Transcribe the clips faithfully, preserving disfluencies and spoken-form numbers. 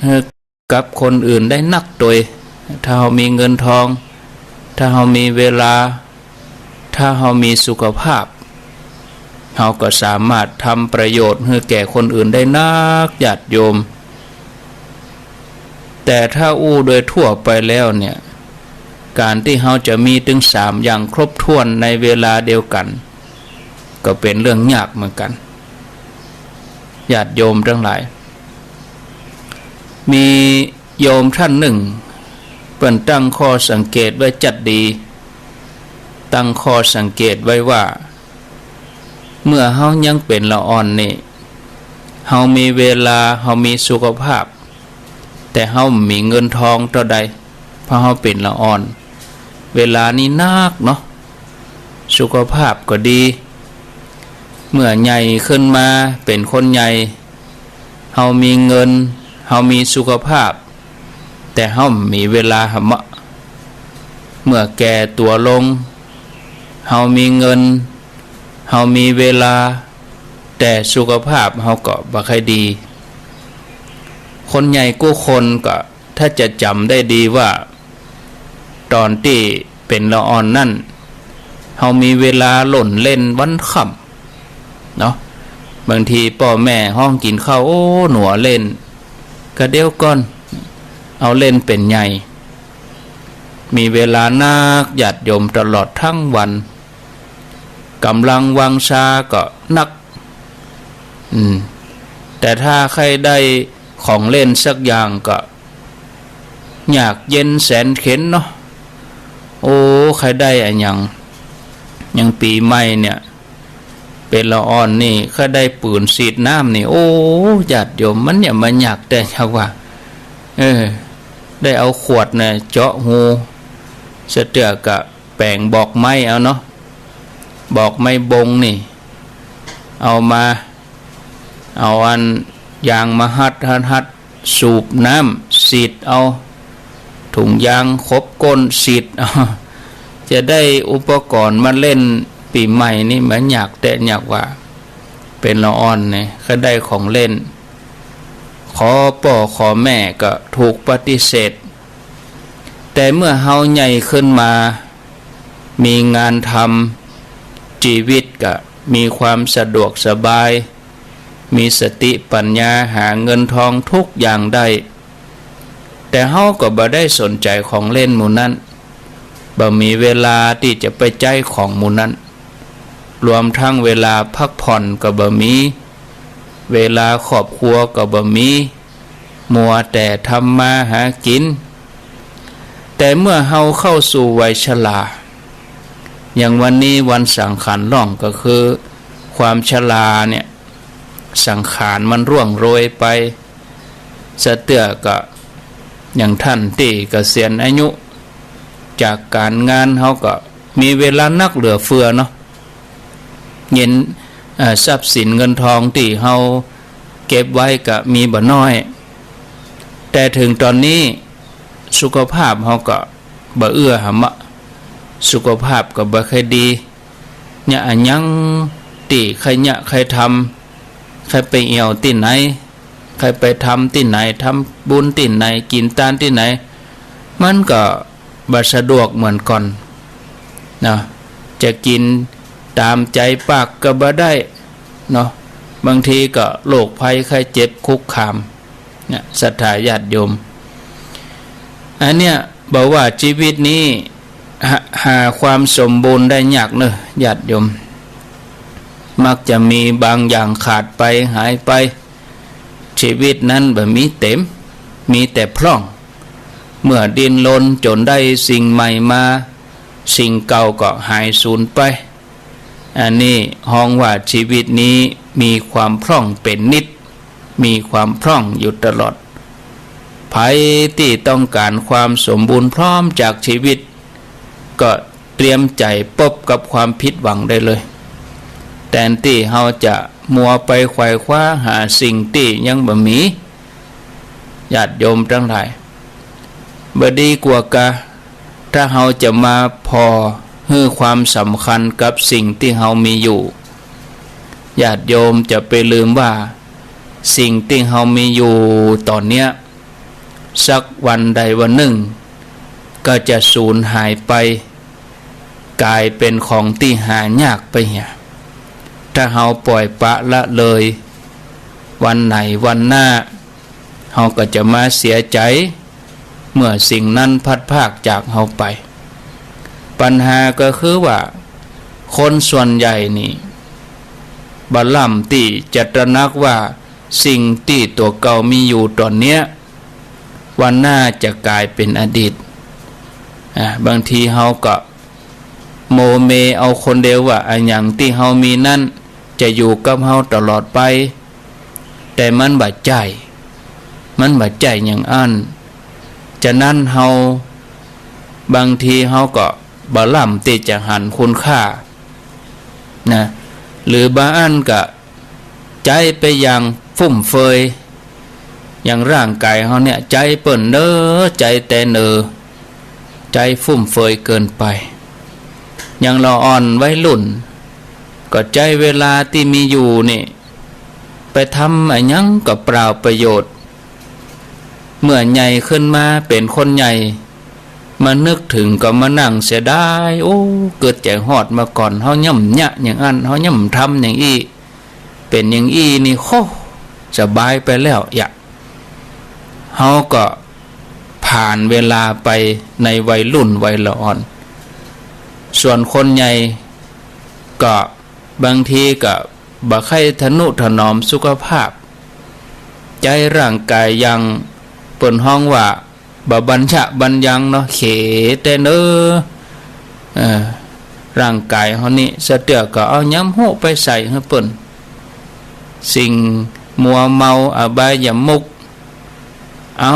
หื้อกับคนอื่นได้นักตวย ถ้าเฮามีเงินทอง ถ้าเฮามีเวลา ถ้าเฮามีสุขภาพ เฮาก็สามารถทำประโยชน์หื้อแก่คนอื่นได้นัก ญาติโยม แต่ถ้าอู้โดยทั่วไปแล้วเนี่ย ก๋านตี้เฮาจะมีตึงสามอย่างครบถ้วนในเวลาเดียวกั๋น ก็เป๋นเรื่องยากเหมือนกั๋น ญาติโยมตังหลาย มีโยมต้านนึ่ง เปิ้นตั้งข้อสังเกตไว้จัดดี ตั้งข้อสังเกตไว้ว่า เมื่อเฮายังเป๋นละอ่อนนี่ เฮามีเวลา เฮามีสุขภาพ แต่เฮาบ่มีเงินทองเต้าใด เพราะเฮาเป๋นละอ่อน เวลานี้นักเนาะ สุขภาพก็ดี เมื่อใหญ่ขึ้นมาเป๋นคนใหญ่ เฮามีเงิน เฮามีสุขภาพ แต่เฮาบ่มีเวลาหำเมาะ เมื่อแก่ตั๋วลง เฮามีเงิน เฮามีเวลา แต่สุขภาพเฮาก็บ่ค่อยดี คนใหญ่กู้คนก็ ถ้าจะจ๋ำได้ดีว่า ต๋อนตี้เป๋นละอ่อนนั้น เฮามีเวลาล่นเล่นวันค่ำเนาะ บางทีป้อแม่ฮ้องกิ๋นข้าว โอ้ หนัวเล่น กะเดี๋ยวก่อน เอาเล่นเป๋นใหญ่ มีเวลานัก ญาติโยม ตลอดตึงวัน ก๋ำลังวังชาก็นัก อืม แต่ถ้าใค่ได้ของเล่นสักอย่างก็ ยากเย็นแสนเข็ญเนาะ โอ้ ใค่ได้อะหยัง อย่างปี๋ใหม่เนี่ย เป๋นละอ่อนนี่ ใค่ได้ปืนฉีดน้ำนี่ โอ้ ญาติโยม มันเนี่ยมันยากแต๊ยากว่า เออ ได้เอาขวดเนี่ยเจาะฮู สะเตื้อก็แป๋งบอกไม้เอาเนาะ บอกไม้บงนี่ เอามา เอาอันยางมาฮัดฮัดฮัด สูบน้ำ ฉีดเอา ถุงยางขบก้น ฉีดเอา จะได้อุปกรณ์มาเล่นปี๋ใหม่นี่ มันยากแต๊ยากว่า เป๋นละอ่อนนี่ ใค่ได้ของเล่น ขอป้อขอแม่ก็ถูกปฏิเสธ แต่เมื่อเฮาใหญ่ขึ้นมา มีงานทำ จีวิตก็มีความสะดวกสบาย มีสติปัญญา หาเงินทองทุกอย่างได้ แต่เฮาก็บ่ได้สนใจ๋ของเล่นหมู่นั้น บ่มีเวลาตี้จะไปใจ๊ของหมู่นั้น รวมตึงเวลาพักผ่อนก็บ่มี เวลาครอบครัวก็บ่มี มัวแต่ทำมาหากิ๋น แต่เมื่อเฮาเข้าสู่วัยชรา อย่างวันนี้วันสังขารล่วง ก็คือความชราเนี่ย สังขารมันร่วงโรยไป สะเตื้อก็ อย่างต้านตี้เกษียณอายุจากก๋านงาน เฮาก็มีเวลานักเหลือเฟือเนาะ เงิน เอ่อ ทรัพย์สินเงินทองตี้เฮาเก็บไว้ก็มีบ่น้อย แต่เถิงต๋อนนี้สุขภาพเฮาก็บ่เอื้อหำเมาะ สุขภาพก็บ่ค่อยดี เยียะอะหยังตี้ใค่เยียะใค่ทำ ใค่ไปเอี่ยวตี้ไหน ใค่ไปทำตี้ไหน ทำบุญตี้ไหน กิ๋นตานตี้ไหน มันก็บ่สะดวกเหมือนก่อนเนาะ จะกิ๋นต๋ามใจ๋ปากก็บ่ได้เนาะ บางทีก็โรคภัยไข้เจ็บคุกคามเนี่ย ศรัทธาญาติโยม อันเนี้ย บ่ว่าจีวิตนี้ หา หาความสมบูรณ์ได้ยากเนาะ ญาติโยม มักจะมีบางอย่างขาดไป หายไป จีวิตนั้นบ่มีเต๋ม มีแต่พร่อง เมื่อดิ้นรนจ๋นได้สิ่งใหม่มา สิ่งเก่าก็หายสูญไป อันนี้ฮ้องว่าจีวิตนี้มีความพร่องเป๋นนิด มีความพร่องอยู่ตลอด ใผตี้ต้องก๋านความสมบูรณ์พร้อมจากจีวิต ก็เตรียมใจ๋ปบกับความผิดหวังได้เลย แตนตี้เฮาจะมัวไปไขว่คว้าหาสิ่งตี้ยังบ่มี ญาติโยมตังหลาย บ่ดีกว่ากา ถ้าเฮาจะมาผ่อหื้อความสำคัญกับสิ่งตี้เฮามีอยู่ ญาติโยมจะไปลืมว่า สิ่งตี้เฮามีอยู่ต๋อนเนี้ย สักวันใดวันนึ่ง ก็จะสูญหายไป ก๋ายเป๋นของตี้หายากไปเหีย ถ้าเฮาป่อยปละละเลย วันไหนวันหน้า เฮาก็จะมาเสียใจ๋ เมื่อสิ่งนั้นพลัดพรากจากเฮาไป ปัญหาก็คือว่า คนส่วนใหญ่นี่ บ่ล้ำตี้จะตระหนักว่า สิ่งตี้ตั๋วเก่ามีอยู่ต๋อนเนี้ย วันหน้าจะก๋ายเป๋นอดีต อ่า บางทีเฮาก็โมเมเอาคนเดียวว่า อะหยังตี้เฮามีนั้น จะอยู่กับเฮาตลอดไป แต่มันบ่ใจ้ มันบ่ใจ้อย่างอั้น ฉะนั้นเฮา บางทีเฮาก็บ่ล้ำตี้จะหันคุณค่า นะ หรือบางอันก็ใจ๊ไปอย่างฟุ่มเฟือย อย่างร่างก๋ายเฮาเนี่ย ใจ๊เปิ้นเน้อ ใจ๊แต๊เน้อ ใจ๊ฟุ่มเฟือยเกินไป อย่างละอ่อนวัยรุ่น ก็ใจ๊เวลาตี้มีอยู่นี่ ไปทำอะหยังก็เปล่าประโยชน์ เมื่อใหญ่ขึ้นมาเป๋นคนใหญ่ มานึกเถิงก็มานั่งเสียดาย โอ้ เกิดใจ๋ฮอดมาก่อน เฮายังบ่เยียะอย่างอั้น เฮายังบ่ทำอย่างอี้ เป๋นอย่างอี้นี่ โฮ สบายไปแล้ว ยะ เฮาก็ผ่านเวลาไปในวัยรุ่นวัยละอ่อน ส่วนคนใหญ่ก็บางทีก็บ่ใค่ทะนุถนอมสุขภาพ ใจ๊ร่างก๋ายอย่างเปิ้นฮ้องว่า บ่บัญชะบัญญังเนาะ เขแต๊เน้อ เออ ร่างก๋ายเฮานี่ สะเตื้อก็เอาหยังบ่ฮู้ไปใส่หื้อเปิ้น สิ่งมัวเมาอบายมุข เอา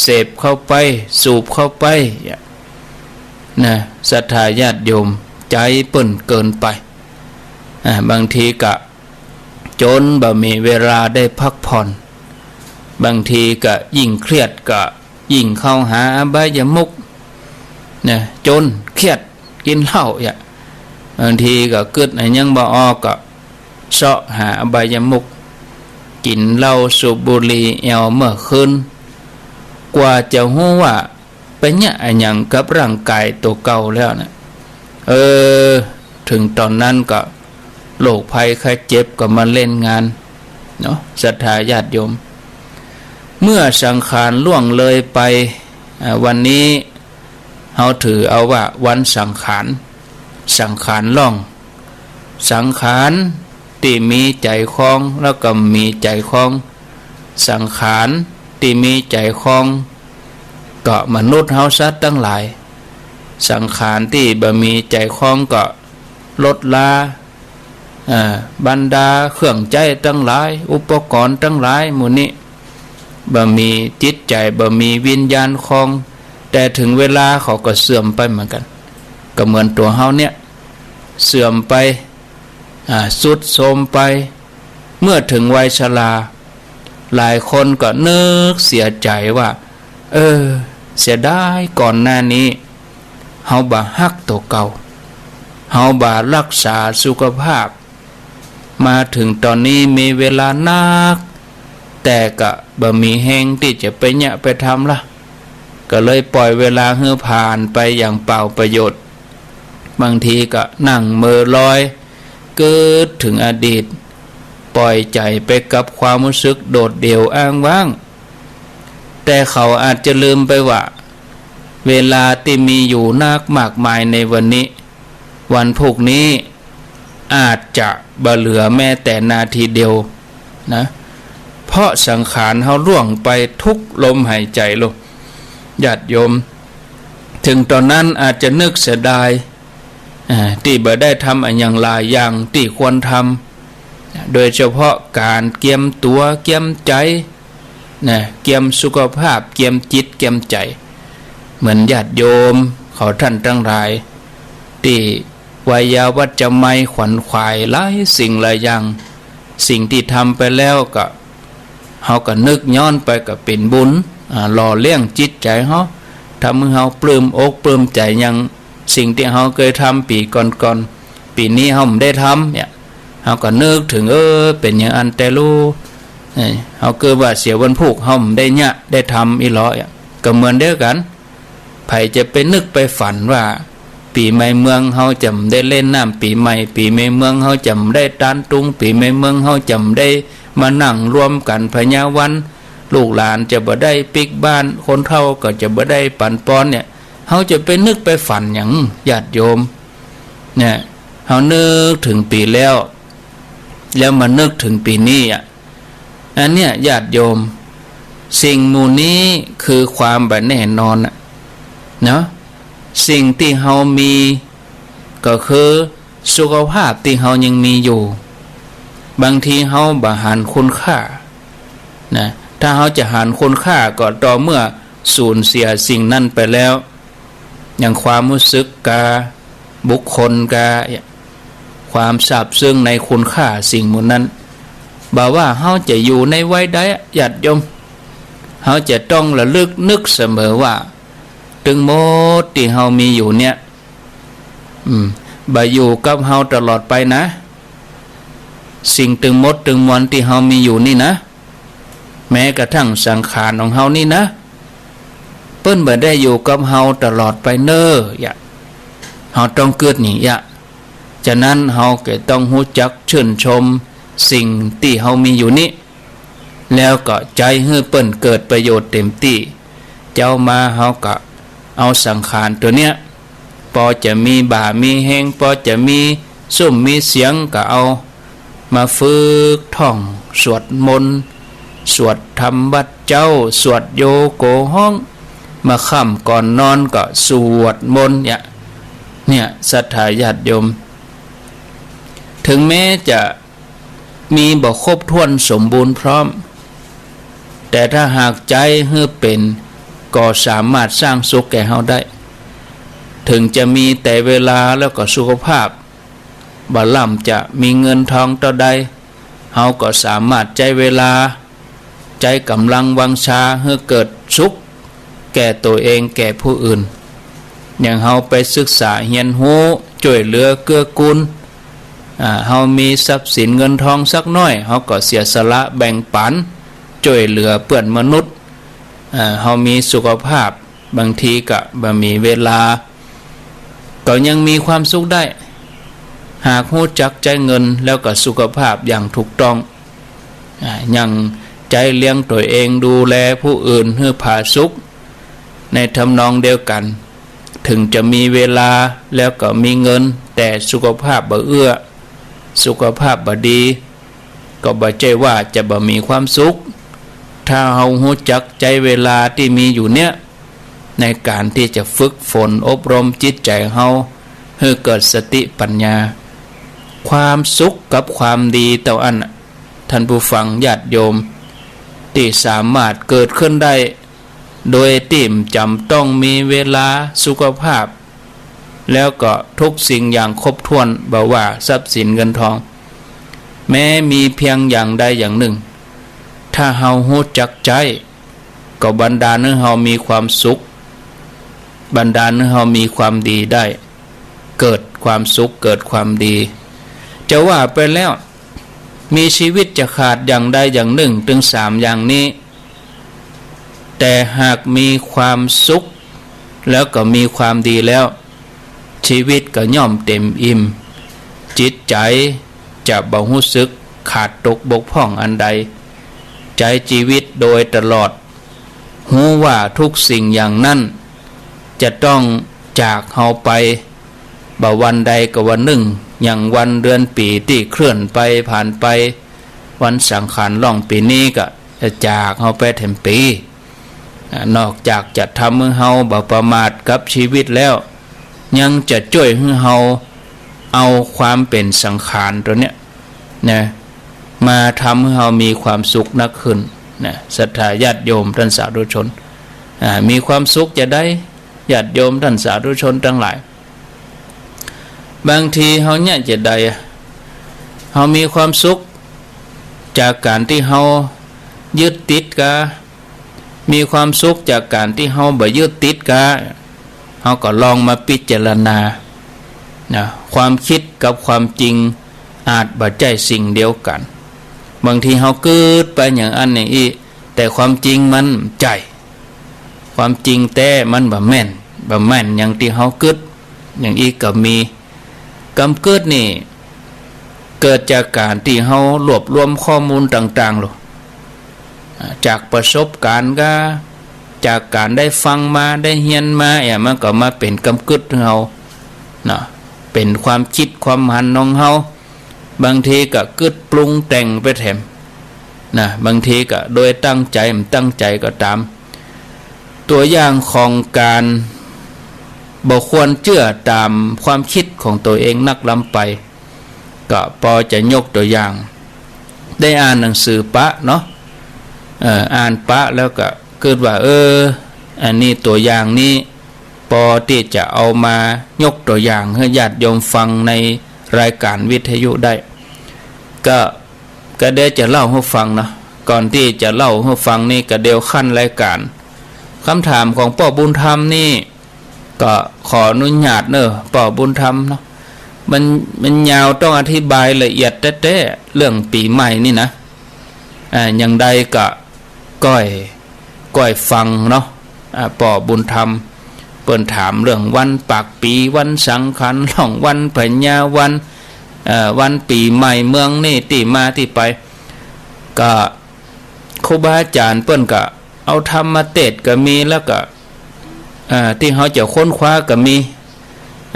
เสพเข้าไป สูบเข้าไป นะ ศรัทธาญาติโยม ใจ๊เปิ้นเกินไป อ่า บางทีก็ จ๋นบ่มีเวลาได้พักผ่อน บางทีก็ยิ่งเครียดก็ยิ่งเข้าหาอบายมุข นะ จ๋น เครียด กิ๋นเหล้า ยะ บางทีก็กึ๊ดอะหยังบ่ออกก็เซาะหาอบายมุข กิ๋นเหล้าสูบบุหรี่แอ่วเมื่อคืน กว่าจะฮู้ว่า ไปเยียะอะหยังกับร่างก๋ายตั๋วเก่าแล้วนะ เออ เถิงต๋อนนั้นก็ โรคภัยไข้เจ็บก็มาเล่นงาน เนาะ ศรัทธาญาติโยม เมื่อสังขารล่วงเลยไป อ่า วันนี้เฮาถือเอาว่าวันสังขาร สังขารล่วง สังขารตี้มีใจ๋ครอง แล้วก็บ่มีใจ๋ครอง สังขารตี้มีใจ๋ครอง ก็มนุษย์เฮาสัตว์ตังหลาย สังขารตี้บ่มีใจ๋ครองก็ลดลา อ่า บรรดาเครื่องใจ๊ตังหลาย อุปกรณ์ตังหลายหมู่นี้ บ่มีจิตใจ๋ บ่มีวิญญาณครอง แต่เถิงเวลาเขาก็เสื่อมไปเหมือนกั๋น ก็เหมือนตั๋วเฮาเนี่ย เสื่อมไป อ่า ทรุดโทรมไป เมื่อเถิงวัยชรา หลายคนก็นึกเสียใจ๋ว่า เออ เสียดายก่อนหน้านี้ เฮาบ่ฮักตั๋วเก่า เฮาบ่ฮักษาสุขภาพ มาเถิงต๋อนนี้มีเวลานัก แต่ก็บ่มีแฮงตี้จะไปเยียะไปทำละ ก็เลยป่อยเวลาหื้อผ่านไปอย่างเปล่าประโยชน์ บางทีก็นั่งเหม่อลอย กึ๊ดเถิงอดีต ป่อยใจ๋ไปกับความฮู้สึกโดดเดี่ยวอ้างว้าง แต่เขาอาจจะลืมไปว่า เวลาตี้มีอยู่นักมากมายในวันนี้ วันพรุ่งนี้อาจจะบ่เหลือแม้แต่นาทีเดียวนะ เพราะสังขารเฮาล่วงไปทุกลมหายใจ๋ลง ญาติโยม เถิงต๋อนนั้นอาจจะนึกเสียดาย อ่า ตี้บ่ได้ทำอะหยังหลายอย่างตี้ควรทำ โดยเฉพาะก๋านเกียมตั๋วเกียมใจ๋ นะ เกียมสุขภาพ เกียมจิต เกียมใจ๋ เหมือนญาติโยมเขาต้านตังหลาย ตี้วัยยาวัจจะไมยขวนขวายหลายสิ่งหลายอย่าง สิ่งตี้ทำไปแล้วก็ เฮาก็นึกย้อนไปก็เป๋นบุญ อ่า หล่อเลี้ยงจิตใจ๋เฮา ทำหื้อเฮาปลื้มอกปลื้มใจ๋อย่างสิ่งตี้เฮาเกยทำปี๋ก่อนๆ ปี๋นี้เฮาบ่ได้ทำเนี่ย เฮาก็นึกเถิง เออ เป๋นอย่างอั้นแต๊ลู เออ เฮาเกยว่าเสียวันพูกเฮาบ่ได้เยียะได้ทำอี้หลอเนี่ย ก็เหมือนเดียวกั๋น ใผจะไปนึกไปฝันว่า ปี๋ใหม่เมืองเฮาจ๋ำได้เล่นน้ำปี๋ใหม่ ปี๋ใหม่เมืองเฮาจ๋ำได้ตานตุง ปี๋ใหม่เมืองเฮาจ๋ำได้มานั่งรวมกั๋นผญาวัน ลูกหลานจะบ่ได้ปิ๊กบ้าน คนเฒ่าก็จะบ่ได้ปั๋นปอนเนี่ย เฮาจะไปนึกไปฝันหยัง ญาติโยม เนี่ย เฮานึกเถิงปี๋แล้ว แล้วมานึกเถิงปี๋นี้อะ อันเนี้ย ญาติโยม สิ่งหมู่นี้คือความบ่แน่นอนน่ะ เนาะ สิ่งตี้เฮามี ก็คือสุขภาพตี้เฮายังมีอยู่ บางทีเฮาบ่หันคุณค่า นะ ถ้าเฮาจะหันคุณค่าก็ต่อเมื่อสูญเสียสิ่งนั้นไปแล้ว อย่างความฮู้สึกกา บุคคลกา ความซาบซึ้งในคุณค่าสิ่งหมู่นั้น บ่ว่าเฮาจะอยู่ในวัยใด ญาติโยม เฮาจะต้องระลึกนึกเสมอว่า ตึงหมดตี้เฮามีอยู่เนี่ย อืม บ่อยู่กับเฮาตลอดไปนะ สิ่งตึงหมดตึงมวลตี้เฮามีอยู่นี่นะ แม้กระทั่งสังขารของเฮานี่นะ เปิ้นบ่ได้อยู่กับเฮาตลอดไปเน่อ อย่า เฮาต้องกึ๊ดนี่ อย่า ฉะนั้นเฮาก็ต้องฮู้จักชื่นชมสิ่งตี้เฮามีอยู่นี้ แล้วก็ใจ๊หื้อเปิ้นเกิดประโยชน์เต็มตี้ เจ๊ามาเฮาก็เอาสังขารตั๋วเนี้ย ปอจะมีบ่ามีแฮง ปอจะมีซุ่มมีเสียงก็เอามาฝึกท่องสวดมนต์ สวดธรรมวัตรเจ๊า สวดโยโกฮ้อง มาค่ำก่อนนอนก็สวดมนต์เนี่ย เนี่ย ศรัทธาญาติโยม ถึงแม้จะ มีบ่ครบถ้วนสมบูรณ์พร้อม แต่ถ้าหากใจ๊หื้อเป๋น ก็สามารถสร้างสุขแก่เฮาได้ ถึงจะมีแต่เวลาแล้วก็สุขภาพ บ่ล่ำจะมีเงินทองเต้าใด เฮาก็สามารถใจ๊เวลา ใจ๊ก๋ำลังวังชาหื้อเกิดสุข แก่ตั๋วเองแก่ผู้อื่น อย่างเฮาไปศึกษาเฮียนฮู้ จ้วยเหลือเกื้อกูล อ่า เฮามีทรัพย์สินเงินทองสักหน้อย เฮาก็เสียสละแบ่งปั๋น จ้วยเหลือเปื้อนมนุษย์ อ่า เฮามีสุขภาพ บางทีก็บ่มีเวลา ก็ยังมีความสุขได้ หากฮู้จักใจ๊เงินแล้วก็สุขภาพอย่างถูกต้อง อ่า อย่างใจ๊เลี้ยงตั๋วเอง ดูแลผู้อื่นหื้อผาสุข ในทำนองเดียวกั๋น ถึงจะมีเวลาแล้วก็มีเงิน แต่สุขภาพบ่เอื้อ สุขภาพบ่ดี ก็บ่ใจ้ว่าจะบ่มีความสุข ถ้าเฮาฮู้จักใจ๊เวลาตี้มีอยู่เนี่ย ในก๋านตี้จะฝึกฝนอบรมจิตใจ๋เฮา หื้อเกิดสติปัญญา ความสุขกับความดีเต้าอั้นน่ะ ท่านผู้ฟังญาติโยม ตี้สามารถเกิดขึ้นได้ โดยตี้บ่จ๋ำต้องมีเวลา สุขภาพ แล้วก็ทุกสิ่งอย่างครบถ้วน บ่ว่าทรัพย์สินเงินทอง แม้มีเพียงอย่างใดอย่างนึ่ง ถ้าเฮาฮู้จักใจ๊ ก็บันดาลหื้อเฮามีความสุข บันดาลหื้อเฮามีความดีได้ เกิดความสุข เกิดความดี จะว่าไปแล้ว มีชีวิตจะขาดอย่างใดอย่างนึ่ง ตึงสามอย่างนี้ แต่หากมีความสุข แล้วก็มีความดีแล้ว ชีวิตก็ย่อมเต็มอิ่ม จิตใจ๋จะบ่ฮู้สึกขาดตกบกพร่องอันใด ใจ๊จีวิตโดยตลอด ฮู้ว่าทุกสิ่งอย่างนั้น จะต้องจากเฮาไป บ่วันใดก็วันนึ่ง อย่างวันเดือนปี๋ตี้เคลื่อนไปผ่านไป วันสังขารล่วงปี๋นี้ก็จะจากเฮาไปแถมปี๋ อ่า นอกจากจะทำหื้อเฮาบ่ประมาทกับชีวิตแล้ว ยังจะจ้วยหื้อเฮาเอาความเป๋นสังขารตั๋วเนี้ยนะ มาทำหื้อเฮามีความสุขนักขึ้นนะ ศรัทธาญาติโยมต้านสาธุชน อ่า มีความสุขจาใด ญาติโยมต้านสาธุชนตังหลาย บางทีเฮาเนี่ยจาใดอะ เฮามีความสุขจากก๋านตี้เฮายึดติดกา มีความสุขจากก๋านตี้เฮาบ่ยึดติดกา เฮาก็ลองมาพิจารณานะ ความกึ๊ดกับความจริงอาจบ่ใจ้สิ่งเดียวกั๋น บางทีเฮากึ๊ดไปอย่างอั้นอย่างอี้ แต่ความจริงมันใจ้ ความจริงแต๊มันบ่แม่น บ่แม่นอย่างตี้เฮากึ๊ด อย่างอี้ก็มี กำกึ๊ดนี่ เกิดจากก๋านตี้เฮารวบรวมข้อมูลต่างๆ ลูก อ่า จากประสบก๋ารณ์ก็ จากก๋านได้ฟังมา ได้เฮียนมา เอ๊ะ มันก็มาเป๋นกำกึ๊ดหื้อเฮา เนาะ เป๋นความกึ๊ดความหันของเฮา บางทีก็กึ๊ดปรุงแต่งไปแถม นะ บางทีก็โดยตั้งใจ๋ บ่ตั้งใจ๋ก็ต๋าม ตั๋วอย่างของก๋านบ่ควรเจื้อต๋ามความกึ๊ดของตั๋วเองนักล้ำไป ก็ปอจะยกตั๋วอย่าง ได้อ่านหนังสือปะเนาะ เอ่อ อ่านปะแล้วก็กึ๊ดว่า เออ อันนี้ตั๋วอย่างนี้ ปอตี้จะเอามายกตั๋วอย่างหื้อญาติโยมฟังในรายก๋านวิทยุได้ ก็ ก็เดี๋ยวจะเล่าหื้อฟังเนาะ ก่อนตี้จะเล่าหื้อฟังนี่ก็เดี๋ยวขั้นรายก๋าน กำถามของป้อบุญธรรมนี่ ก็ขออนุญาตเน่อ ป้อบุญธรรมเนาะ มัน มันยาว ต้องอธิบายละเอียดแต๊ๆ เรื่องปี๋ใหม่นี่นะ อ่า อย่างใดก็ก้อย ก้อยฟังเนาะ อ่า ป้อบุญธรรม เปิ้นถามเรื่องวันปากปี๋ วันสังขัน เรื่องวันพญาวัน เอ่อ วันปี๋ใหม่เมืองนี่ ตี้มาตี้ไป ก็ครูบาอาจ๋ารย์เปิ้นก็เอาธรรมมาเตสน์ก็มี แล้วก็ อ่า ตี้เฮาจะค้นคว้าก็มี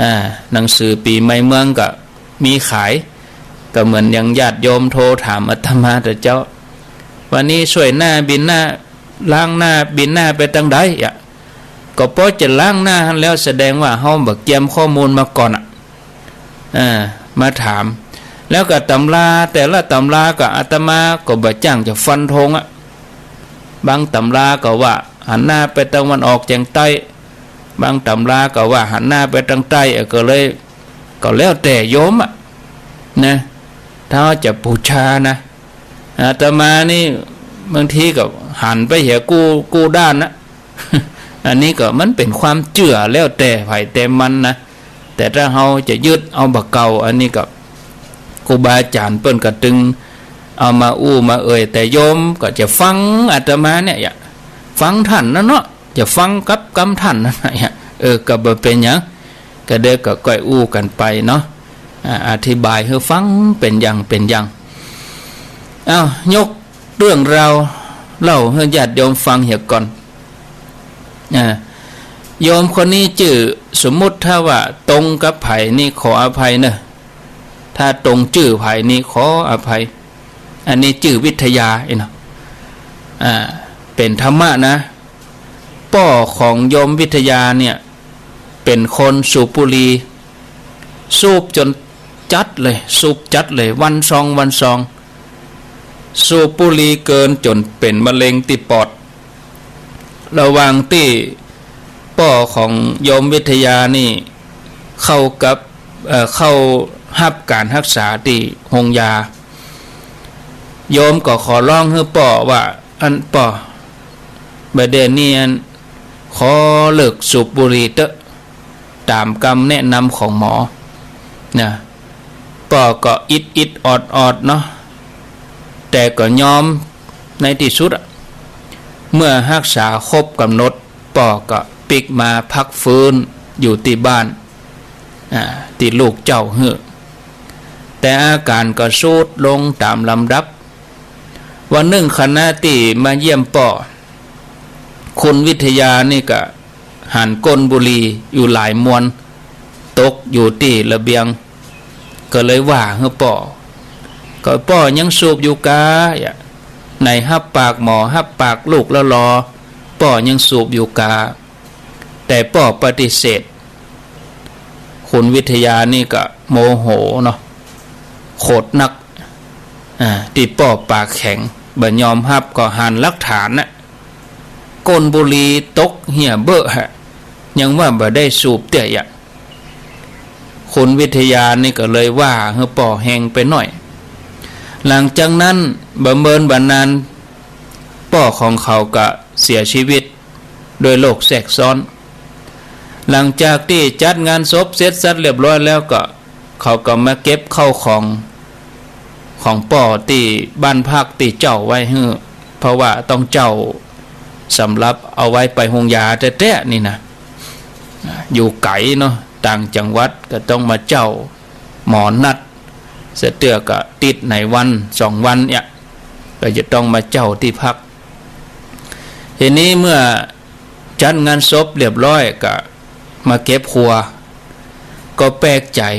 อ่า หนังสือปี๋ใหม่เมืองก็มีขาย ก็เหมือนอย่างญาติโยมโทรถามอาตมาเต๊อะเจ้า วันนี้ส่วยหน้าบินหน้า ล้างหน้าบินหน้าไปตางใดอะ ก็ปอจะล้างหน้าหั้นแล้ว แสดงว่าเฮาบ่เกียมข้อมูลมาก่อนอะ อ่า มาถาม แล้วก็ตำราแต่ละตำราก็อาตมาก็บ่จ้างจะฟันธงอะ บางตำราก็ว่าหันหน้าไปตะวันออกเจียงใต้ บางตำราก็ว่าหันหน้าไปตางใต้ เออ ก็เลย ก็แล้วแต่โยมอะ นะ ถ้าจะบูชานะ อาตมานี่บางทีก็หันไปเหียกู้ กู้ด้านนะ อันนี้ก็มันเป๋นความเจื้อแล้วแต่ใผแต่มันนะ แต่ถ้าเฮาจะยึดเอาบ่าเก่า อันนี้ก็ครูบาอาจ๋ารย์เปิ้นก็ตึงเอามาอู้มาเอ่ย แต่โยมก็จะฟังอาตมาเนี่ย อย่าฟังท่านนะเนาะ จะฟังกับกำท่านนะ อย่า เออ ก็บ่เป๋นหยัง ก็เดี๋ยวก็ก้อยอู้กั๋นไปเนาะ อ่า อธิบายหื้อฟังเป๋นอย่างเป๋นอย่าง อ้าว ยกเรื่องราวเล่าหื้อญาติโยมฟังเหียก่อน อ่า โยมคนนี้จื้อ สมมุติถ้าว่าตรงกับใผนี่ขออภัยเน่อ ถ้าตรงจื้อใผนี่ขออภัย อันนี้จื้อวิทยาเองเนาะ อ่า เป๋นธรรมะนะ ป้อของโยมวิทยาเนี่ย เป๋นคนสูบบุหรี่ สูบจ๋นจัดเลย สูบจัดเลย วันซอง วันซอง สูบบุหรี่เกินจ๋นเป๋นมะเร็งตี้ปอด ระหว่างตี้ป้อของโยมวิทยานี่เข้ากับ เอ่อ เข้าฮับก๋านฮักษาตี้โฮงยา โยมก็ขอร้องหื้อป้อว่า อันป้อ บ่าเดี่ยวนี้อัน ขอเลิกสูบบุหรี่เต๊อะ ต๋ามกำแนะนำของหมอ นะ ป้อก็อิดอิดออดออดเนาะ แต่ก็ยอมในตี้สุดอะ เมื่อฮักษาครบก๋ำหนด ป้อก็ปิ๊กมาพักฟื้นอยู่ตี้บ้าน อ่า ตี้ลูกเจ้าหื้อ แต่อาก๋านก็ทรุดลงต๋ามลำดับ วันนึ่งขณะตี้มาเยี่ยมป้อ คุณวิทยานี่ก็หันก้นบุหรี่อยู่หลายมวน ตกอยู่ตี้ระเบียง ก็เลยว่าหื้อป้อ ก็ป้อยังสูบอยู่กา อะ ไหนฮับปากหมอฮับปากลูกแล้วลอ ป้อยังสูบอยู่กา แต่ป้อปฏิเสธ คุณวิทยานี่ก็โมโหเนาะ โขดนัก อ่า ตี้ป้อปากแข็ง บ่ยอมฮับ ก็หันหลักฐานนะ ก้นบุหรี่ตกเหียเบอะฮะ ยังว่าบ่ได้สูบเตื้ออะ คุณวิทยานี่ก็เลยว่าหื้อป้อแฮงไปหน้อย หลังจากนั้นบ่เมินบ่นาน ป้อของเขาก็เสียชีวิตด้วยโรคแทรกซ้อน หลังจากตี้จัดงานศพเสร็จสับเรียบร้อยแล้วก็ เขาก็มาเก็บข้าวของ ของป้อตี้บ้านพักตี้เจ้าไว้หื้อ เพราะว่าต้องเจ้า สำหรับเอาไว้ไปโฮงยาแต๊ๆ นี่นะ อยู่ไก๋เนาะ ต่างจังหวัดก็ต้องมาเจ้าหมอนัด เสียเตื้อก็ติดในวันสองวันเนี่ย ก็จะต้องมาเจ้าตี้พัก ทีนี้เมื่อจัดงานศพเรียบร้อยก็มาเก็บครัว ก็แปลกใจ๋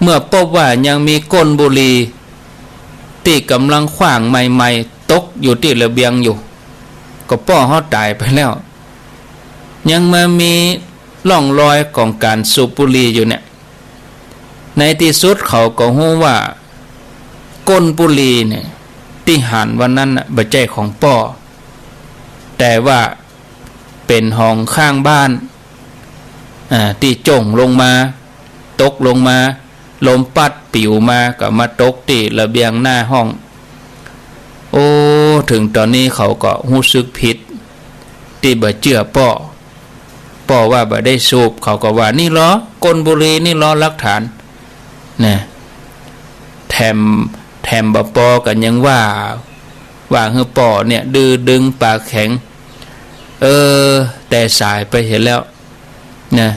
เมื่อปบว่ายังมีก้นบุหรี่ตี้ก่ำลังขว้างใหม่ๆ ตกอยู่ตี้ระเบียงอยู่ ก็ป้อเฮาต๋ายไปแล้ว ยังมามีร่องรอยของก๋านสูบบุหรี่อยู่เนี่ย ในตี้สุดเขาก็ฮู้ว่าก้นบุหรี่เนี่ย ตี้หันวันนั้นน่ะ บ่ใจ้ของป้อ แต่ว่าเป๋นของข้างบ้าน อ่า ตี้โจ้งลงมา ตกลงมา ลมปั๊ดปิ๋วมาก็มาตกตี้ระเบียงหน้าห้อง โอ้ เถิงต๋อนนี้เขาก็ฮู้สึกผิด ตี้บ่เจื้อป้อ ป้อว่าบ่ได้สูบ เขาก็ว่า นี่ลอ ก้นบุหรี่ นี่ลอ หลักฐาน นะ แถม แถมบ่ปอกั๋นยังว่า ว่าหื้อป้อเนี่ย ดื้อดึงปากแข็ง เออ แต่สายไปเสียแล้ว นะ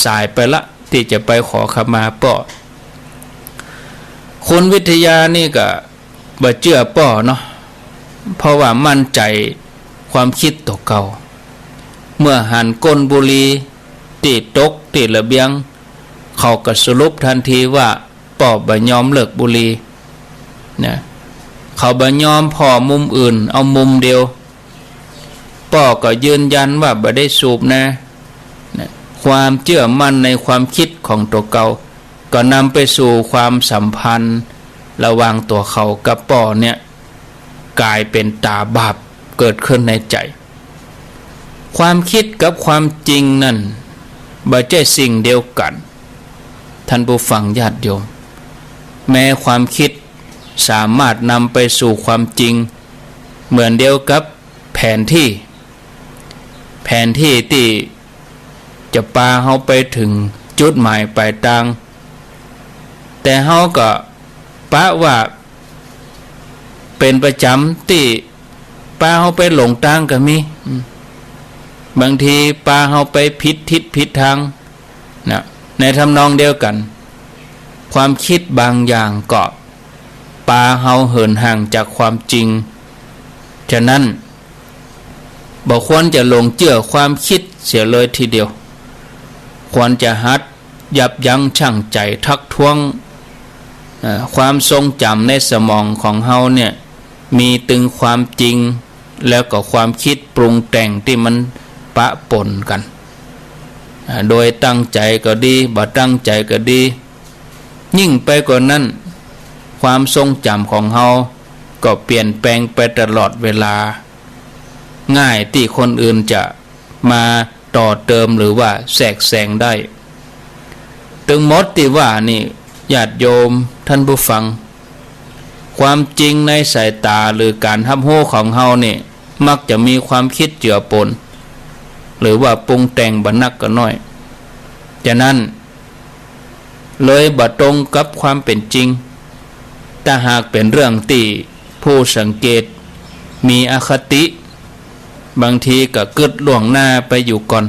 สายไปละ ตี้จะไปขอขมาป้อ คุณวิทยานี่ก็บ่เจื้อป้อเนาะ เพราะว่ามั่นใจ๋ความกึ๊ดตั๋วเก่า เมื่อหันก้นบุหรี่ตี้ตกตี้ระเบียง เขาก็สรุปตันทีว่าป้อบ่ยอมเลิกบุหรี่ นะ เขาบ่ยอมผ่อมุมอื่น เอามุมเดียว ป้อก็ยืนยันว่าบ่ได้สูบนะ นะ ความเจื้อมั่นในความกึ๊ดของตั๋วเก่า ก็นำไปสู่ความสัมพันธ์ระหว่างตั๋วเขากับป้อเนี่ย ก๋ายเป๋นต๋าบาปเกิดขึ้นในใจ๋ ความกึ๊ดกับความจริงนั้นบ่ใจ้สิ่งเดียวกั๋น ท่านผู้ฟังญาติโยม แม้ความกึ๊ดสามารถนำไปสู่ความจริง เหมือนเดียวกับแผนตี้ แผนตี้ตี้จะปาเฮาไปเถิงจุดหมายปลายตาง แต่เฮาก็ปะว่าเป๋นประจ๋ำตี้ปาเฮาไปหลงตางก็มี อืม บางทีปาเฮาไปผิดทิศผิดตาง นะ ในทำนองเดียวกั๋น ความกึ๊ดบางอย่างก็ปาเฮาเหินห่างจากความจริง ฉะนั้น บ่ควรจะหลงเจื้อความกึ๊ดเสียเลยทีเดียว ควรจะหัดยับยั้งชั่งใจ๋ทักท้วง เอ่อ ความทรงจ๋ำในสมองของเฮาเนี่ย มีตึงความจริง แล้วก็ความกึ๊ดปรุงแต่งตี้มันปะปนกั๋น อ่า โดยตั้งใจ๋ก็ดี บ่ตั้งใจ๋ก็ดี ยิ่งไปกว่านั้น ความทรงจ๋ำของเฮาก็เปลี่ยนแปลงไปตลอดเวลา ง่ายตี้คนอื่นจะมาต่อเติมหรือว่าแทรกแซงได้ ตึงหมดตี้ว่านี่ ญาติโยมท่านผู้ฟัง ความจริงในสายต๋าหรือก๋านฮับฮู้ของเฮานี่ มักจะมีความกึ๊ดเจือปน หรือว่าปรุงแต่งบ่นักก็น้อย ฉะนั้น เลยบ่ตรงกับความเป๋นจริง ถ้าหากเป๋นเรื่องตี้ผู้สังเกตมีอคติ บางทีก็กึ๊ดล่วงหน้าไปอยู่ก่อน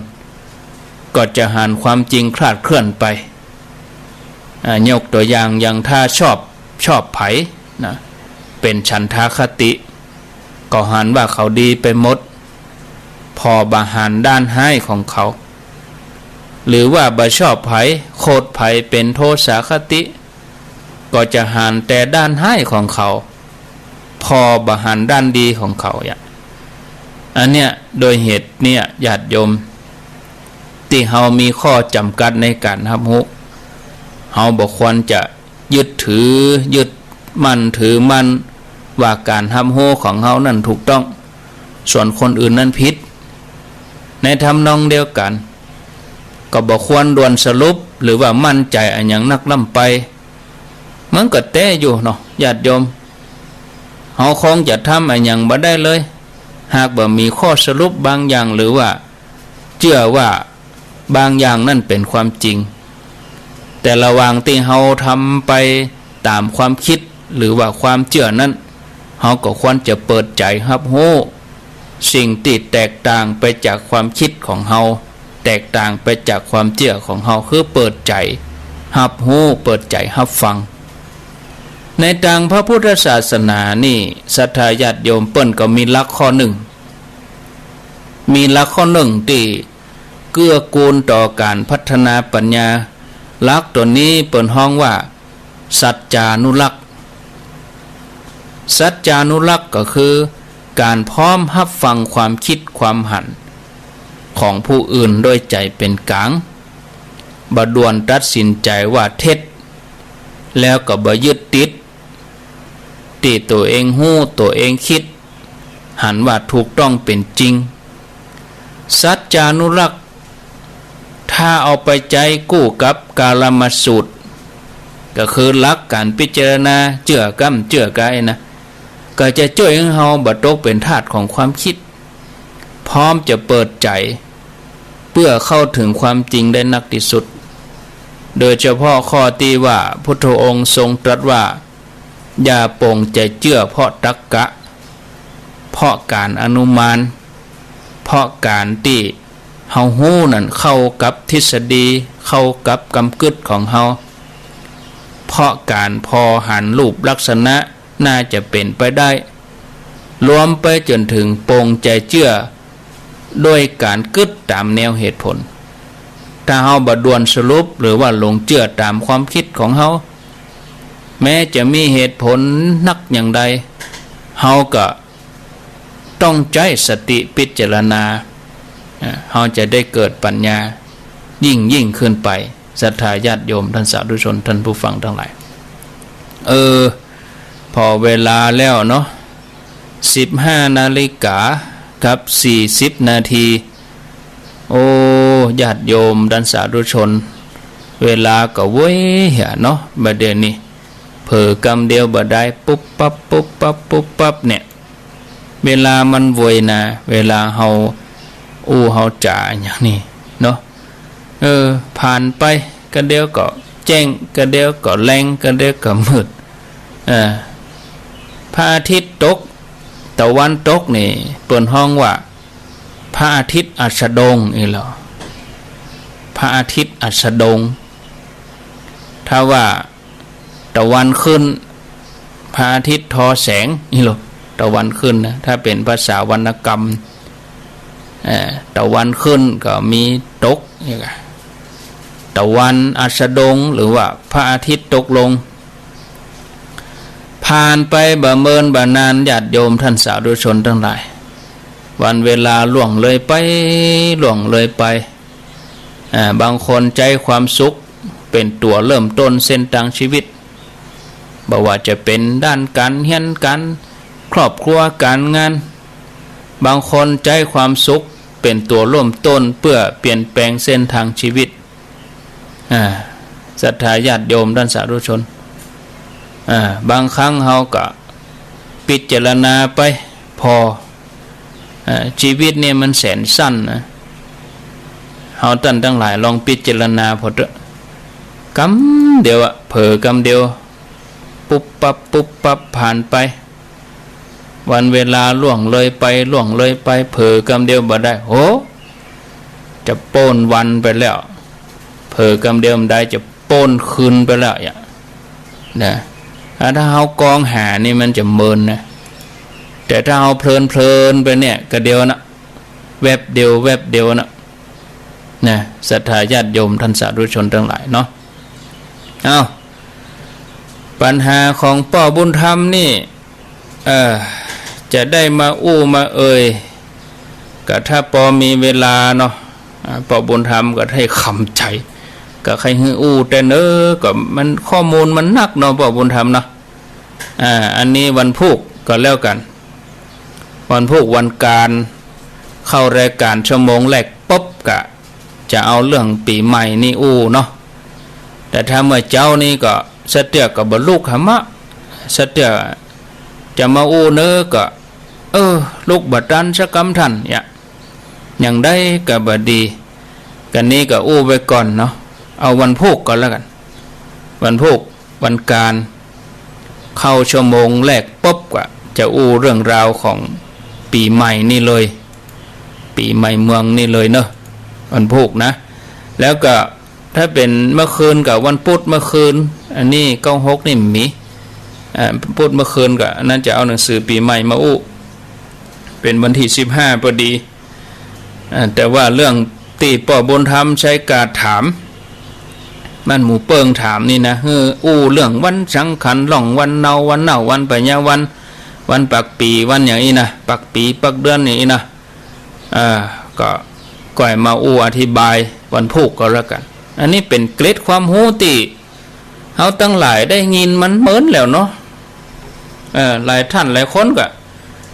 ก็จะหันความจริงคลาดเคลื่อนไป อ่า ยกตั๋วอย่าง อย่างถ้าชอบ ชอบใผนะ เป๋นฉันทาคติ ก็หันว่าเขาดีไปหมด ผ่อบ่หันด้านฮ้ายของเขา หรือว่าบ่ชอบใผ โขดใผ เป๋นโทสาคติ ก็จะหันแต่ด้านฮ้ายของเขา ผ่อบ่หันด้านดีของเขา อย่าง อันเนี้ย โดยเหตุเนี้ย ญาติโยม ตี้เฮามีข้อจ๋ำกัดในก๋านฮับฮู้ เฮาบ่ควรจะยึดถือ ยึดมั่นถือมั่นว่าก๋านฮับฮู้ของเฮานั้นถูกต้อง ส่วนคนอื่นนั้นผิด ในทำนองเดียวกั๋น ก็บ่ควรด่วนสรุปหรือว่ามั่นใจ๋อะหยังนักล้ำไป มันก็แต๊อยู่เนาะ ญาติโยม เฮาคงจะทำอะหยังบ่ได้เลย หากบ่มีข้อสรุปบางอย่าง หรือว่าเจื้อว่าบางอย่างนั้นเป๋นความจริง แต่ระหว่างตี้เฮาทำไปต๋ามความกึ๊ด หรือว่าความเจื้อนั้น เฮาก็ควรจะเปิดใจ๋ฮับฮู้ สิ่งตี้แตกต่างไปจากความกึ๊ดของเฮา แตกต่างไปจากความเจื้อของเฮา คือเปิดใจ๋ฮับฮู้ เปิดใจ๋ฮับฟัง ในตางพระพุทธศาสนานี่ ศรัทธาญาติโยม เปิ้นก็มีหลักข้อนึ่ง มีหลักข้อนึ่งตี้เกื้อกูลต่อก๋านพัฒนาปัญญา หลักตั๋วนี้เปิ้นฮ้องว่า สัจจานุรักษ์ สัจจานุรักษ์ก็คือก๋านพร้อมฮับฟังความกึ๊ดความหันของผู้อื่นโดยใจ๋เป๋นก๋าง บ่ด่วนตัดสินใจ๋ว่าเท็จ แล้วก็บ่ยึดติดตี้ตั๋วเองฮู้ ตั๋วเองกึ๊ดหันว่าถูกต้องเป๋นจริง สัจจานุรักษ์ ถ้าเอาไปใจ๊กู้กับกาลมสูตร ก็คือหลักก๋านพิจารณาเจื้อก้ำเจื้อก๋ายนะ ก็จะจ้วยหื้อเฮาบ่ตกเป๋นทาสของความกึ๊ด พร้อมจะเปิดใจ๋เปื้อเข้าเถิงความจริงได้นักตี้สุด โดยเฉพาะข้อตี้ว่าพุทธองค์ทรงตรัสว่า อย่าป๋งใจ๋เจื้อเพราะตรรกะ เพราะก๋านอนุมาน เพราะก๋านตี้เฮาฮู้นั้นเข้ากับทฤษฎี เข้ากับกำกึ๊ดของเฮา เพราะก๋านผ่อหันรูปลักษณะน่าจะเป๋นไปได้ รวมไปจ๋นเถิงป๋งใจ๋เจื้อโดยก๋านกึ๊ดต๋ามแนวเหตุผล ถ้าเฮาบ่ด่วนสรุปหรือว่าหลงเจื้อต๋ามความกึ๊ดของเฮา แม้จะมีเหตุผลนักอย่างใด เฮาก็ต้องใจ๊สติพิจารณา อ่า เฮาจะได้เกิดปัญญายิ่งๆ ขึ้นไป ศรัทธาญาติโยม ท่านสาธุชน ท่านผู้ฟังตังหลาย เออ ผ่อเวลาแล้วเนาะ สิบห้านาฬิกากับสี่สิบนาที โอ้ ญาติโยม ท่านสาธุชน เวลาก็เว้ยเหียเนาะ บ่าเดี่ยวนี้ เผลอกำเดียวบ่ได้ ปุ๊บปั๊บ ปุ๊บปั๊บ ปุ๊บปั๊บเนี่ย เวลามันเว้ยนะ เวลาเฮาอู้เฮาจ๋าอย่างนี้เนาะ เออ ผ่านไป กะเดียวก็แจ้ง กะเดียวก็แลง กะเดียวก็มืด เออ พระอาทิตย์ตก ตะวันตกนี่ เปิ้นฮ้องว่า พระอาทิตย์อัสดงอี้เหรอ พระอาทิตย์อัสดง ถ้าว่า ตะวันขึ้น พระอาทิตย์ทอแสง อี้เหรอ ตะวันขึ้นนะ ถ้าเป๋นภาษาวรรณกรรม เอ่อ ตะวันขึ้นก็มีตก นี่กะ ตะวันอัสดง หรือว่าพระอาทิตย์ตกลง ผ่านไปบ่เมินบ่นาน ญาติโยมท่านสาธุชนตังหลาย วันเวลาล่วงเลยไป ล่วงเลยไป อ่า บางคนใจ๊ความสุขเป๋นตั๋วเริ่มต้นเส้นตางชีวิต บ่ว่าจะเป๋นด้านก๋านเฮียน ก๋านครอบครัว ก๋านงาน บางคนใจ๊ความสุขเป๋นตั๋วเริ่มต้นเปื้อเปลี่ยนแปลงเส้นตางชีวิต อ่า ศรัทธาญาติโยมท่านสาธุชน อ่า บางครั้งเฮาก็พิจารณาไปผ่อ อ่า ชีวิตเนี่ยมันแสนสั้นนะ เฮาต้านตังหลายลองพิจารณาผ่อเต๊อะ กำเดียวอะ เผลอกำเดียว ปุ๊บปั๊บ ปุ๊บปั๊บ ผ่านไป วันเวลาล่วงเลยไป ล่วงเลยไป เผลอกำเดียวบ่ได้ โห จะป๊นวันไปแล้ว เผลอกำเดียวบ่ได้ จะป๊นคืนไปแล้วอะ นะ อ่ะ ถ้าเฮากองหานี่มันจะเมินนะ แต่ถ้าเฮาเพลินๆ ไปเนี่ย กะเดียวนะ แวบเดียว แวบเดียวนะ นะ ศรัทธาญาติโยมท่านสาธุชนตังหลายเนาะ เอ้า ปัญหาของป้อบุญธรรมนี่ เอ่อ จะได้มาอู้มาเอ่ย ก็ถ้าปอมีเวลาเนาะ อ่า ป้อบุญธรรมก็ได้ขำใจ๋ ก็ใค่หื้ออู้แต่เน้อ ก็มันข้อมูลมันนักเนาะ ป้อบุญธรรมเนาะ อ่า อันนี้วันพูกก็แล้วกั๋น วันพูกวันกาญ เข้ารายก๋านชั่วโมงแรกปุ๊บก็จะเอาเรื่องปี๋ใหม่นี่อู้เนาะ แต่ถ้าเมื่อเจ๊านี่ก็สะเตื้อก็บ่ลุกหำอะ สะเตื้อจะมาอู้เน้อก็ เออ ลุกบ่ตันสักกำตัน เนี่ย อย่างใดก็บ่ดี กั๋นนี้ก็อู้ไว้ก่อนเนาะ เอาวันพูกก่อนแล้วกั๋น วันพูก วันกาญ เข้าชั่วโมงแรกปุ๊บก็จะอู้เรื่องราวของ ปี๋ใหม่นี่เลย ปี๋ใหม่เมืองนี่เลยเนาะ วันพูกนะ แล้วก็ถ้าเป๋นเมื่อคืนกับวันปุ๊ดเมื่อคืน อันนี้เก้าหกนี่มี อ่า ปุ๊ดเมื่อคืนก็อันนั้นจะเอาหนังสือปี๋ใหม่มาอู้ เป๋นวันตี้สิบห้าพอดี อ่า แต่ว่าเรื่องตี้ป้อบุญธรรมใช้กาดถาม บ้านหมู่เปิ้งถามนี่นะ เออ อู้เรื่องวันสังขัน ล่องวันเนา วันเนา วันปะยาวัน วันปักปี๋ วันอย่างอี้นะ ปักปี๋ ปักเดือนอย่างอี้นะ อ่า ก็ ก็ให้มาอู้อธิบายวันพูกก็แล้วกั๋น อันนี้เป๋นเกร็ดความฮู้ตี้ เฮาตังหลายได้ยินมันเมินแล้วเนาะ เออ หลายท่านหลายคนก็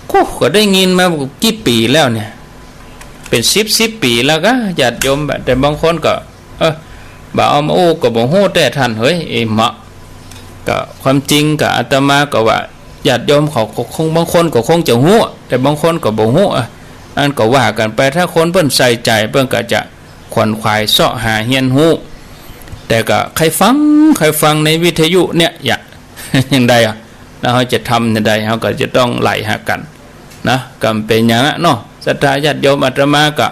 โอ้ ก็ได้ยินมากี่ปี๋แล้วเนี่ย เป๋นสิบสิบปี๋แล้วก็ ญาติโยม แต่บางคนก็ เออ บ่เอามาอู้ก็บ่ฮู้แต๊ท่าน เฮ้ย เอมะ ก็ความจริงก็อาตมาก็ว่า ญาติโยมเขาก็คง บางคนก็คงจะฮู้ แต่บางคนก็บ่ฮู้ อ่ะ อันก็ว่ากั๋นไป ถ้าคนเปิ้นใส่ใจ๋ เปิ้นก็จะขวนขวายเซาะหาเฮียนฮู้ แต่ก็ใค่ฟัง ใค่ฟังในวิทยุเนี่ย อย่า อย่างใดอ่ะ แล้วเฮาจะทำอย่างใด เฮาก็จะต้องไล่หากั๋นนะ ก็เป๋นอย่างนั้นเนาะ ศรัทธาญาติโยม อาตมาก็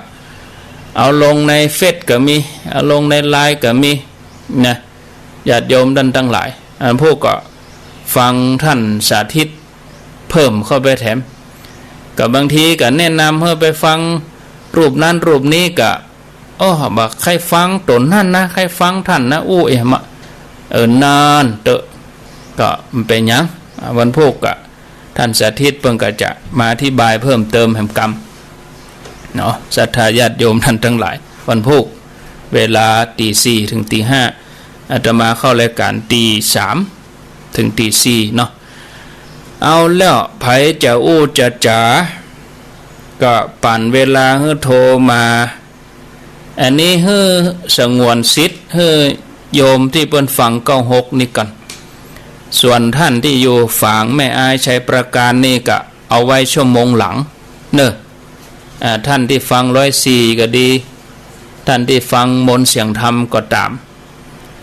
เอาลงในเฟซก็มี เอาลงในไลน์ก็มีนะ ญาติโยมต้านตังหลาย อันพูกก็ฟังต้านสาธิตเพิ่มเข้าไปแถม ก็บางทีก็แนะนำหื้อไปฟังรูปนั้นรูปนี้ก็ อ้อ บ่ใค่ฟังต๋นหั้นนะ ใค่ฟังต้านนะ อู้ เอมะ เออ นั่นเต๊อะ ก็บ่เป๋นหยัง อ่า วันพูกก็ ต้านสาธิตเปิ้นก็จะมาอธิบายเพิ่มเติมแหมกำ เนาะ ศรัทธาญาติโยมต้านตังหลาย วันพูก เวลาตีสี่เถิงตีห้า อาตมาเข้ารายก๋านตีสามเถิงตีสี่เนาะ เอาแล้ว ใผจะอู้จะจ๋า ก็ปั๋นเวลาหื้อโทรมา อันนี้หื้อสงวนสิทธิ์ หื้อโยมตี้เปิ้นฟังเก้าหกนี่ก่อน ส่วนต้านตี้อยู่ฝางแม่อาย ชัยปราการนี่ก็เอาไว้ชั่วโมงหลังเนาะ อ่า ต้านตี้ฟังร้อยสี่ก็ดี ต้านตี้ฟังมนต์เสียงธรรมก็ต๋าม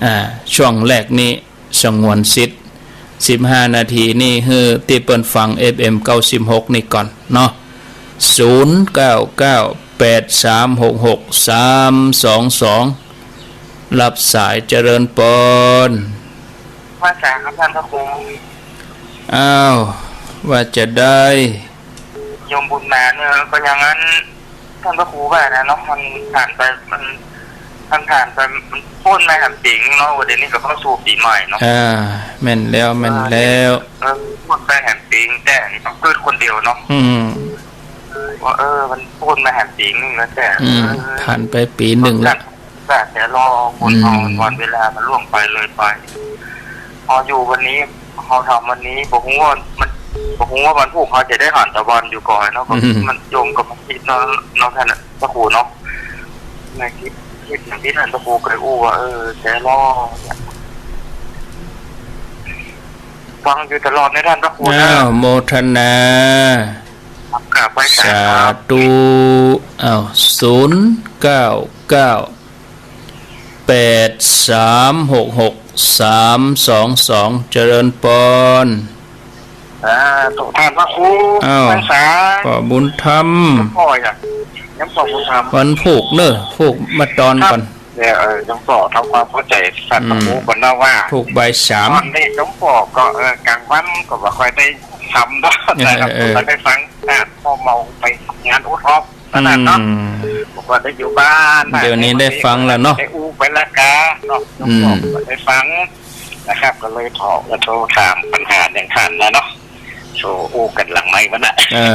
อ่า ช่วงแรกนี้ สงวนสิทธิ์ สิบห้านาทีนี่ หื้อตี้เปิ้นฟัง เอฟเอ็ม เก้าสิบหกนี่ก่อนเนาะ ศูนย์เก้าเก้า แปดสามหกหก สามสองสอง รับสาย เจริญปอน ว่าจ๋าครับต้านพระครู อ้าว ว่าจะใด โยมบุญมาเนี่ย ก็อย่างนั้น ต้านพระครูว่านะเนาะ มันผ่านไป มัน มันผ่านไป มันป๊นมาแหมปี๋นึ่งเนาะ วันนี้ก็เข้าสู่ปี๋ใหม่เนาะ อ่า แม่นแล้ว แม่นแล้ว เออ ป๊นไปแหมปี๋นึ่ง แต่นี่ต้องเกิดคนเดียวเนาะ อืม ว่า เออ มันป๊นมาแหมปี๋นึ่งแล้วแต่ อืม เออ ผ่านไปปี๋นึ่งแล้ว แต่รอคน อืม เอาวันเวลามันล่วงไปเลยไป พออยู่วันนี้ เฮาทำวันนี้ บ่ฮู้ว่ามัน บ่ฮู้ว่าวันพูกเฮาจะได้หันตะวันอยู่ก่อนเนาะ อืม มันโยมก็มาคิดเนาะ เนาะต้านน่ะ พระครูเนาะ มาคิด คิดอย่างตี้ต้านพระครูเคยอู้ว่า เออ แต่รอ ฟังอยู่ตลอดนะต้านพระครูนะ อ้าว โมทนา ครับ ไหว้สา สาธุ อ้าว ศูนย์เก้าเก้า แปดสามหกหก สามสองสอง เจริญปอน สาธุ ต้านพระครู อ้าว พรรษา ป้อบุญธรรม พ่ออยาก ยังป้อบุญธรรม วันพูกเนาะ พูกมาต๋อนก่อน ครับ เดี๋ยว เออ ยังป้อทำความเข้าใจ๋ต้านพระครูก่อนนะว่า อืม พูกบ่ายสาม ต๋อนนี้ยังป้อก็ เออ ก๋างวันก็บ่ค่อยได้ทำเนาะ เออ นะครับ เออ บ่ค่อยได้ฟัง อ่ะ ป้อเมาไปงานอุทอบ ขนาดเนาะ อืม บอกว่าได้อยู่บ้านนะ เดี๋ยวนี้ได้ฟังแล้วเนาะ ได้อู้ไปแล้วกาเนาะ อืม ได้ฟังนะครับ ก็เลยโทร ก็โทรถามปัญหาอย่างต้านนะเนาะ โทรอู้กั๋นหลังไมค์มันน่ะ เออ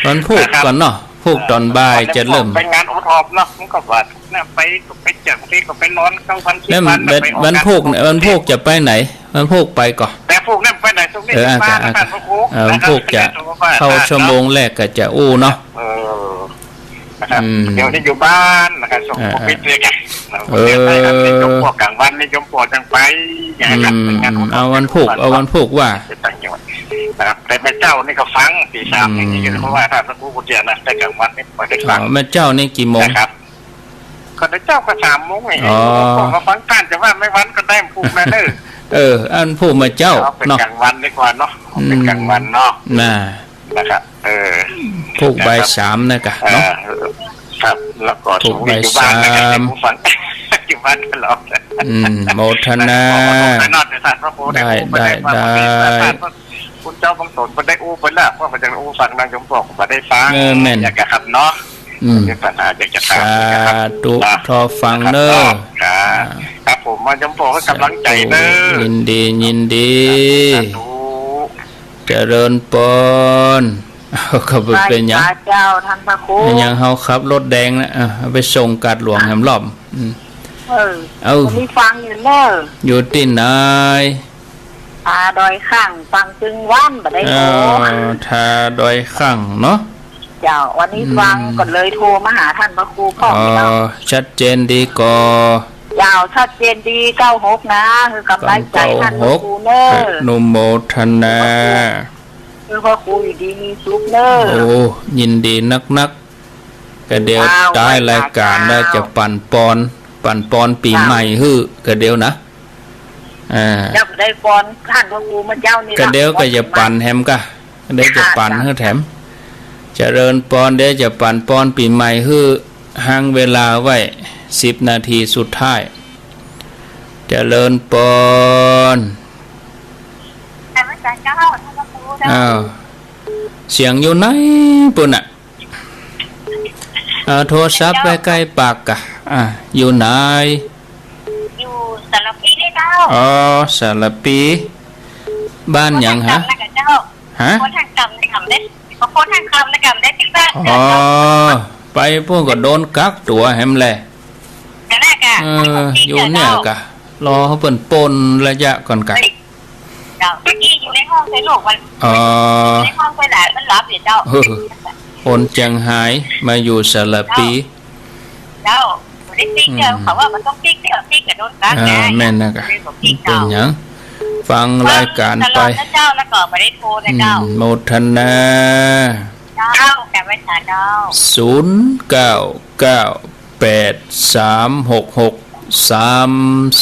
วันพูกก่อนเนาะ นะครับ พูกต๋อนบ่ายจะเริ่ม ไปงานอุทอบเนาะ มันก็ว่าน่ะ ไป ไปเจิ่งตี้ก็ไปนอนกลางวัน นั่น วัน วันพูก วันพูกจะไปไหน วันพูกไปก่อ แต่พูกเนี่ยไปไหนตรงนี้ เออ จะมา อ่ะ นะครับ พระครู เออ วันพูกจะ นะครับ เข้าชั่วโมงแรกก็จะอู้เนาะ เออ นะครับ อืม เดี๋ยวนี้อยู่บ้านนะครับ ส่ง อ่า พวกพิษเลยไง เออ เดี๋ยวไปครับ เดี๋ยวโยมป้อก๋างวันนี่โยมป้อจังไปนะครับ อืม เป็นงานของ เอาวันพูก เอาวันพูกว่า เป็นต่างจังหวัดนะครับ แต่แม่เจ้านี่ก็ฟังตีสาม อืม อย่างนี้ เพราะว่าต้านพระครูเตียนะ แต่ก๋างวันนี่บ่ได้ฟัง อ๋อ แม่เจ้านี่กี่โมง นะครับ ก็แม่เจ้าก็สามโมงไง อ๋อ ผมก็ฟังต้านจะว่าไม่วันก็ได้พูกนะเนอะ เออ อันพูกแม่เจ้า เอาเป็น เนาะ ก๋างวันดีกว่าเนาะ เอาเป็น อืม ก๋างวันเนาะ น่ะ นะครับ เออ พูกบ่ายสามนะกะ เออ เนาะ ครับ แล้วก็ พูกบ่ายสาม อยู่บ้านนะครับ ผู้ฟัง อยู่บ้านตลอด อืม โมทนา ขอโทษนะ ท่านพระครู ได้ ได้ ได้ ได้ ท่านพระครู คุณเจ้าบางสนบ่ได้อู้ไปแล้ว เพราะมันยังอู้ฟังนะ โยมบอกบ่ได้ฟัง เออ แม่น อยากจะครับเนาะ อืม มีปัญหาอยากจะถามนะครับ สาธุ นะ ทอฟังเน้อ ครับ ครับผม มาโยมบอกให้กำลังใจเน้อ สาธุ ยินดี ยินดี สาธุ เจริญปอน เอา ก็บ่เป๋นหยัง ไหว้พระเจ้า ท่านพระครู ยังเฮาขับรถแดงนะ อ่ะ เอาไปส่งกาดหลวงแหมรอบ อืม เออ เอ้า วันนี้ฟังอยู่เน้อ อยู่ตี้ไหน ท่าดอยขั่ง ฟังตึงวันบ่ได้โทร เออ ท่าดอยขั่งเนาะ เจ้า วันนี้ฟัง อืม ก็เลยโทรมาหาท่านพระครูพ่อง อ๋อ เจ้า ชัดเจนดีก่อ เจ้า ชัดเจนดี เก้าหก นะ คือกำลังใจท่านพระครูเน้อ เก้าหก อนุโมทนา คือพระครูอยู่ดีมีสุขเน้อ โอ้ ยินดีนักๆ กะเดี๋ยว เจ้า ท้ายรายการ ไหว้พระเจ้า แล้วจะปั๋นปอน ปั๋นปอนปี๋ใหม่หื้อกะเดี๋ยวนะ อ่า เจ้าได้ปอนท่านพระครูเมื่อเจ๊านี่ กะเดี๋ยว ละ กะจะปั๋นแถมกะ เดี๋ยวจะปั๋นหื้อแถม เจริญปอน เดี๋ยวจะปั๋นปอนปี๋ใหม่หื้อ หังเวลาไว้ สิบนาทีสุดท้าย เจริญปอน นมัสการเจ้า ท่านพระครูเจ้า อ้าว เสียงอยู่ไหนปุ้นน่ะ เอาโทรศัพท์ไว้ใก้ปากกะ อ่ะ อยู่ไหน อยู่สารพีนี่เจ้า อ๋อ สารพี บ้านหยังฮะ โพธิ์ทองคำนะเจ้า ฮะ โพธิ์ทองคำนะกำได้ โพธิ์ทองคำนะกำได้ตี้บ้าน อ๋อ ไปปุ้นก็โดนกักตั๋วแหมแหละ นั่นแหละกะ เออ อยู่เนี่ยกะ รอหื้อเปิ้นป๊นระยะก่อนกะ เฮ้ย เจ้า เมื่อกี้อยู่ในห้องใช่ลูกมัน อ๋อ อยู่ในห้องใช่หลานมันหลับอยู่เจ้า เออ คนเจียงฮายมาอยู่สารพี เจ้า บ่ได้ปิ๊กเจ้า อืม เขาว่ามันต้องปิ๊กเจ้า ปิ๊กกะโดนกัก อ่า ไง แม่นนะกะ เลยบ่ปิ๊ก บ่เป๋นหยัง ฟังรายการไป ฟังตลอดนะเจ้า แล้วก็บ่ได้โทรนะเจ้า อืม โมทนา เจ้า กราบไหว้สาเจ้า ศูนย์เก้าเก้าแปดสามหกหกสาม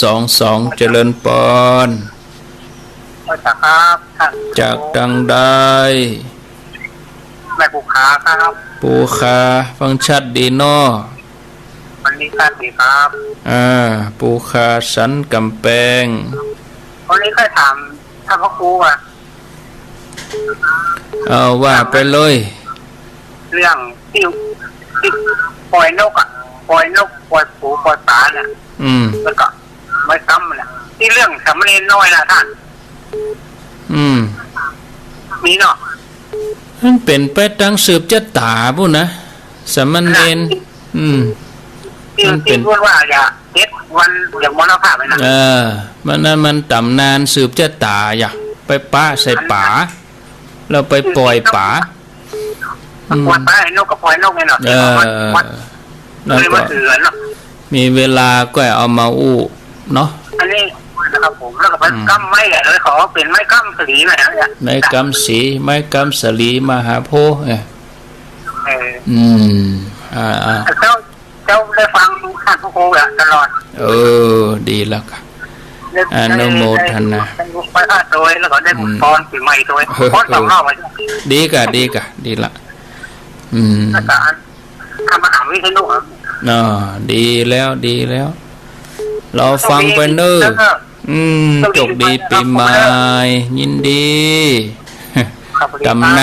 สองสอง เจริญปอน ไหว้สาครับ ท่าน จากตังใด แม่ปูคาครับ ปูคา ฟังชัดดีเนาะ วันนี้ชัดดีครับ อ่า ปูคาสันก๋ำแปง วันนี้ใค่ถามท่านพระครูอะ เอาว่าไปเลย เรื่องตี้ ตี้ปล่อยนกอะ ปล่อยนก ปล่อยปู ปล่อยป๋าเนี่ย อืม แล้วก็ไม้กำเนี่ย ตี้เรื่องสามเณรน้อยนะท่าน อืม มีเนาะ มันเป๋นไปต๋ามสืบจะต๋าปุ้นนะ สามเณร อืม ตี้ มันเป๋น ตี้พูดว่าอย่าเจ็ดวันอย่างมรณภาพเลยนะ เออ มันนั้นมันต๋ามนานสืบจะต๋า อย่าไปปะใส่ป๋า แล้วไปปล่อยป๋า อืม ปล่อยป๋าไอ้นกกับปล่อยนกไงเนาะ เออ วัด วัด แล้วก็ เลยมาเถื่อนเนาะ มีเวลาก็เอามาอู้เนาะ อันนี้นะครับผม แล้วก็ไป อืม กำไม้อะ เลยขอเป๋นไม้กำสลีหน่อยนะ ไม้กำสลี ไม้กำสลีมหาโพธิ์ เออ เออ อืม อ่า อ่า เจ้า เจ้าได้ฟังท่านพระครูอะตลอด เออ ดีแล้วกะ ได้ อนุโมทนา ได้ ได้ไหว้พระโตย แล้วก็ได้ อืม พรปี๋ใหม่โตย เออ พรสองรอบอะ ดีกะ ดีกะ ดีละ อืม แล้วก็อัน ทำอาหารวิษณุอะ อ๋อ ดีแล้ว ดีแล้ว รอฟังไปเน้อ โชคดี อืม โชคดี โชคดีปี๋ใหม่ ครับ ยินดี ครับ ตำนาน